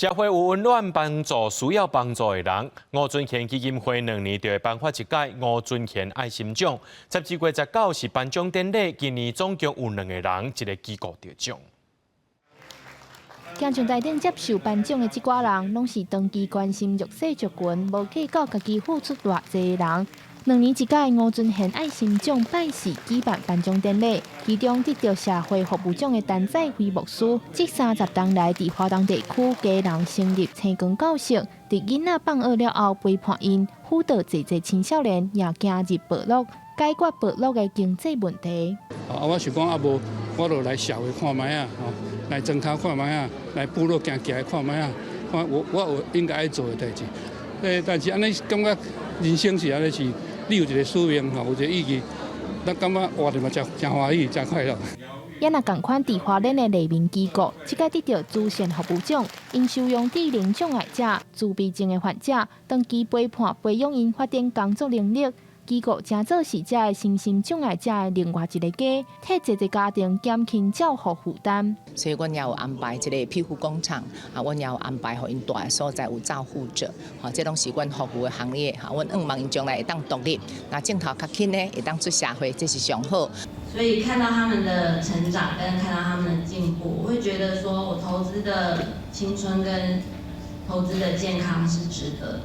社會有溫暖幫助需要幫助的人，吳尊賢基金會2年就會頒發一屆吳尊賢愛心獎。12月19是頒獎典禮，今年總共有兩個人，一個機構得獎。行上台頂接受頒獎的這寡人，攏是長期關心弱勢族群，無計較家己付出偌濟的人。2年一屆吳尊賢愛心獎拜四舉辦頒獎典禮，其中得著社會服務獎的陳載輝牧師，這30冬來佇華東地區家人成立星光教室，佇囡仔放學了後陪伴𪜶，輔導濟濟青少年也行入部落，解決部落的經濟問題。啊，我想講啊，無我就來社會看覓仔，吼，來莊跤看覓仔，來部落行行看覓仔，看我有應該愛做的代誌。但是按呢感覺人生是按呢是，你有一個使命吼，有一個意義，咱感覺活著嘛誠誠歡喜，誠快樂。也若仝款佇花蓮的黎明機構，這屆得著慈善服務獎，𪜶收容智能障礙者、自閉症的患者，長期陪伴培養𪜶發展工作能力。機構誠做是遮个身心障礙者的另外一个家，替濟濟家庭減輕照護負擔。所以，阮也有安排一个庇護工廠，啊，阮也有安排予𪜶蹛的所在有照護者，吼，這攏是阮服務的行列，哈，阮向望𪜶將來會當獨立，若鏡頭較輕呢，會當出社會，這是上好。所以看到他們的成長，跟看到他們的進步，我會覺得說我投資的青春跟投資的健康是值得的。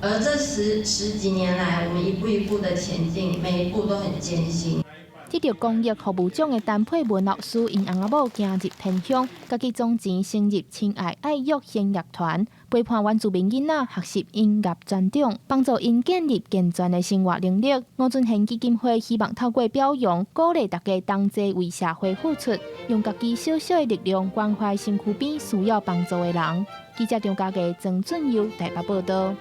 而這十幾年來，我們一步一步的前進，每一步都很艱辛。得著公益服務獎的陳佩文老師，𪜶翁仔某行入偏鄉，家己總錢成立親愛愛樂弦樂團，陪伴原住民囡仔學習音樂專長，幫助𪜶建立健全的生活能力。吳尊賢基金會希望透過表揚，鼓勵大家同齊為社會付出，用家己小小的力量關懷身軀邊需要幫助的人。記者張家傑、曾俊佑台北報道。